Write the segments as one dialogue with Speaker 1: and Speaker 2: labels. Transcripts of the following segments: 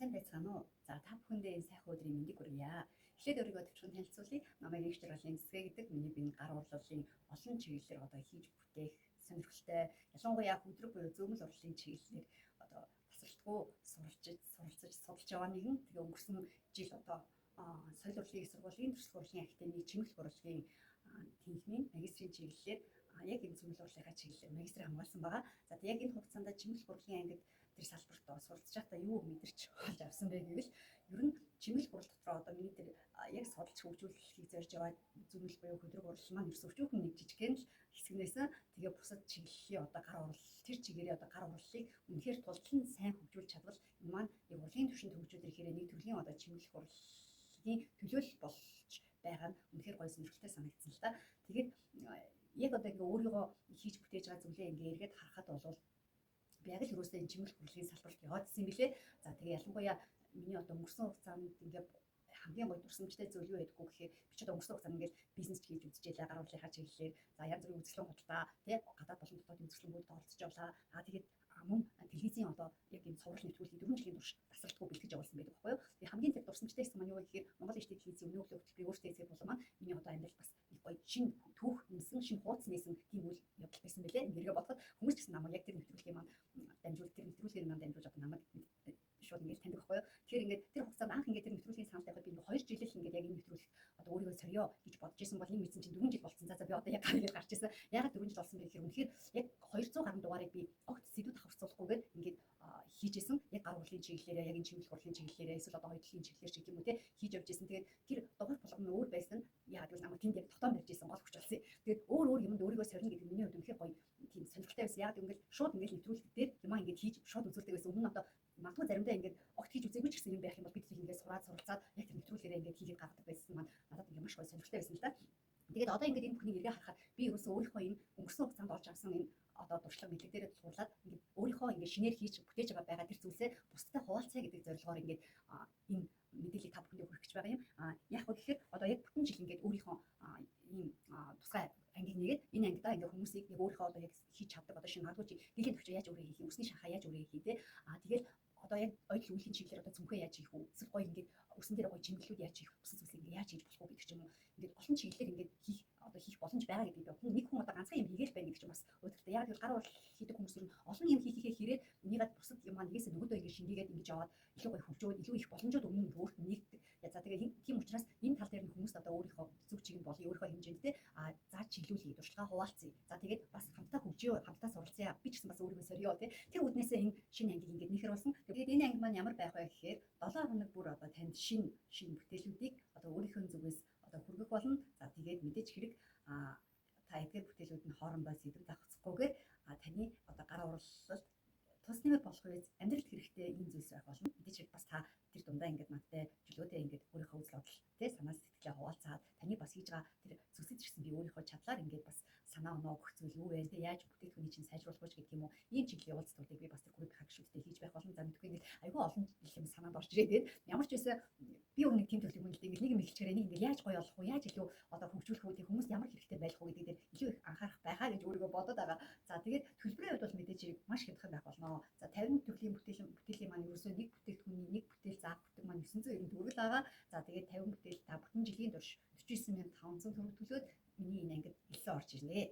Speaker 1: Сайн байцгаана уу? За, та бүхэндээ энэ сайхан өдрийн мэндийг хүргье. Эхлээд өөрийгөө товчхон танилцуулъя. Намайг Их Жаргалын Цэцгээ гэдэг. Миний бие гар урлалын олон чиглэлээр одоо хийж бүтээх сонирхолтой, ялангуяа хүдрэг буюу зөөмөл урлалын чиглэлээр одоо тасралтгүй суралцаж судалж байгаа нэгэн. Тэгээ өнгөрсөн жил одоо соёл урлагийн их сургуулийн төрсөх урлагийн академийн чимэгт урлагийн тэнхимийн магистрийн чиглэлээр яг энэ зөөмөл урлагийнхаа чиглэлээр магистр хамгаалсан байгаа. За, яг энэ хугацаанд чимэгт урлагийн ангид тэр салбарт суралцж байхдаа юу мэдэрч олж авсан бэ гэвэл ер нь чимэглэх урал дотроо одоо миний тэр яг судалж хөгжүүлэхийг зорж байгаа зүүмэл буюу хөдрөг урал маань ерөөсөө өчүүхэн нэг жижигхэн л хэсэг нэсэн. Тэгээ бусад чиглэлийн одоо гар урал, тэр чигээрээ одоо гар урлалыг үнэхээр тултлан сайн хөгжүүлж чадвал энэ маань яг урлагийн түвшинд хөгжүүлэх ирэхээр нэг төрлийн одоо чимэглэх урлагийн төлөөлөл болж байгаа нь үнэхээр гоё сонирхолтой санагдсан л да. Тэгээд яг одоо ингээ өөрийгөө хийж бүтээж байгаа зүйлээ ингээ эргээд харахад бол би яг л юусоо энэ чимэглэх урлагийн салбарт яваадсэн юм билэ. За, тэгээ ялангуяа миний одоо өнгөрсөн хугацаанд ингээ хамгийн гоё дурсамжтай зүйл юу байдаггүй гэхээр би ч одоо өнгөрсөн хугацаанд ингээл бизнес хийж үзчихээлээ гар урлынхаа чиглэлээр. За, янз бүрийн үзэсгэлэн худалдаа, тий, гадаад болон дотоодын үзэсгэлэнгүүд оролцож явлаа. Аа, тэгээд мөн телевизийн одоо яг ийм цуврал нэвтрүүлгийг 4 жилийн турш тасралтгүй бэлтгэж явуулсан байдаг байхгүй юу. Тэгээ хамгийн тэр дурсамжтай хэсэг маань юу вэ гэхээр Монгол Иш телевизийн өнөө өглөө хөтөлбөрийг өөртөө эзэхэр болон маань миний одоо амьдрал бас нэг гоё шинэ түүх нэмсэн, шинэ хууц нээсэн тийм үйл явдал байсан байлээ. Ингээд бодоход хүмүүс ч гэсэн намайг яг тэр нэвтрүүлгийн маань дамжуул, тэр нэвтрүүлгээр маань дамжуулж одоо намайг шууд ингээд таньдаг байхгүй юу. Тэгэхээр ингээд тэр хугацаанд анх ингээд тэр нэвтрүүлгийн санал тавихад би ингээд 2 жил л ингээд яг энэ нэвтрүүлэгт одоо өөрийгөө сорьё гэж бодож исэн бол энэ мэдсэн чинь 4 жил болцсон. За за, би одоо яг гарыг гарч исэн. Яагаад 4 жил болсон бэ гэхээр үнэхээр яг 200 гаруй дугаарыг би огт сэдв давхарцуулахгүйгээр ингээд хийж исэн. Яг гар урлын чиглэлээрээ, яг энэ чимэглэх урлын чиглэлээрээ, эсвэл одоо хоёулын чиглэлээр ч гэх юм уу, те, хийж явж исэн. Тэгээд тэр дугаар болгоно өөр байсан нь яагаад гэвэл намайг тэнд яг дотоон барьж исэн гол хүч болсон. Тэгээд өөр өөр юмд өөрийгөө сорьно гэдэг нь миний хувьд үнэхээр гоё тийм сонирхолтой байсан. Яагаад гэвэл шууд ингээд нэвтрүүлэг дээр юмаа ингээд хийж шууд үзүүлдэг байсан. Өмнө нь одоо магадгүй заримдаа ингээд огт хийж үзээгүй ч гэсэн юм байх юм бол бид ингээд сураад суралцаад яг тэр нэвтрүүлгээрээ ингээд хийгээд гаргадаг байсан маань надад ингээд маш гоё сонирхолтой байсан л да. Тэгээд одоо ингээд энэ бүхнийг эргээ харахад би ерөөсөө өөрийнхөө энэ өнгөрсөн хугацаанд олж авсан энэ одоо туршлага мэдлэг дээрээ тулгуурлаад ингээд өөрийнхөө ингээд шинээр хийж бүтээж байгаа тэр зүйлсээ бусдад хуваалцъя гэдэг зорилгоор ингээд энэ мэдээллийг та бүхэндээ хүргэх гэж байгаа юм. А яг вэ гэхээр одоо яг бүтэн жил ингээд өөрийнхөө ийм тусгай ангийг нэгээд энэ ангидаа ингээд хүмүүсийг яг өөрийнхөө одоо яг хийж чаддаг одоо шинэ магадгүй чи дийлэн төвчөө яаж өөрөө хийх юм, үсний шахаа яаж өөрөө хийх, те. А тэгэл одоо яг ойдол үүлийн чиглэлээр одоо цүнхээ яаж хийх үү, эсвэл гоё ингээд үсэн дээр гоё чимэглүүд яаж хийх, бусад зүйлсийг ингээд яаж хийж болох уу гэдэг ч юм уу. Ингээд олон чиглэлээр ингээд хийх одоо хийх боломж байгаа гэдгийг би нэг хүн одоо ганцхан юм хийгээл байна гэдэг чинь бас уйдгартай. Яг гэвэл гар урал хийдэг хүмүүс ер нь олон юм хийхээ хэрээр энийгээ бусад юм аа нэгээс нөгөөдөө ингээд шингээгээд ингэж яваад илүү гоё хөгжөөд, илүү их боломжууд өмнө нь өөрт нь нэгдэг. За, тэгээ тийм учраас энэ тал дээр нь хүмүүс одоо өөрийнхөө зүг чиг нь болон өөрийнхөө хэмжээнд, те, а зааж чиглүүлье, туршлагаа хуваалцъя. За, тэгээд бас хамтдаа хөгжиё, хамтдаа суралцъя. Би ч гэсэн бас өөрийгөө сорьё, те. Тэр үүднээсээ энэ шинэ ангийг ингээд нэхэр болсон. Тэгээд энэ анги маань ямар байх вэ гэхээр 7 хоног бүр одоо танд шинэ шинэ бүтээлүүдийг одоо өөрийнхөө зүгээс одоо хүргэх болно. За, тэгээд мэдээж хэрэг та эдгээр бүтээлүүд нь хоорондоо сэдэв давхцахгүйгээр таны одоо гар урлалд тус нэмэр болох үе амьдралд хэрэгтэй ийм зүйлс байх болно. Мэдээж хэрэг бас та тэр дундаа ингээд надтай чөлөөтэй ингээд өөрийнхөө үзэл бодол, тэ, санаа сэтгэлээ хуваалцаад, таны бас хийж байгаа тэр зүйлсэд ч гэсэн би өөрийнхөө чадлаар ингээд бас санаа оноо өгөх зүйл юу вэ? Тэ, яаж бүтээгдэхүүнийг чинь сайжруулах вэ гэх юм уу? Ийм чиглэлийн уулзалтуудыг би бас тэр группийн гишүүдтэй хийж байх болно. За, мэдэхгүй, ингээд айгүй олон юм санаанд орж ирээд байна. Ямар ч байсан би өөр нэг тийм төрлийн хүн л дээ. Ингээд нэг юм эхэлчихээрээ нэг ингээд яаж гоё болох уу, яаж илүү одоо хөгжүүлэх үү, тэг хүмүүс ямар хэрэгтэй байх уу гэдэг дээр илүү их анхаарах байхаа гэж өөрийгөө бодод байгаа. За, тэгээд төлбөрийн хувьд бол мэдээж маш хямдхан байх болно. За, 50 төрлийн бүтээлийн маань ерөөсөө нэг бүтээгдэхүүний нэг бүтээл заах бүтээг маань 990 төгрөг л байгаа. За, тэгээд 50 бүтээл та бүтэн жилийн турш 49,500 төгрөг төлөөд миний энэ ангид элсэн орж ирнэ.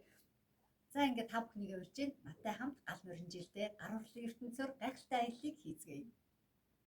Speaker 1: За, ингээд та бүхнийг урьж байна. Надтай хамт гал морин жилдээ гар урлын ертөнцөөр гайхалтай аяллыг хийцгээе.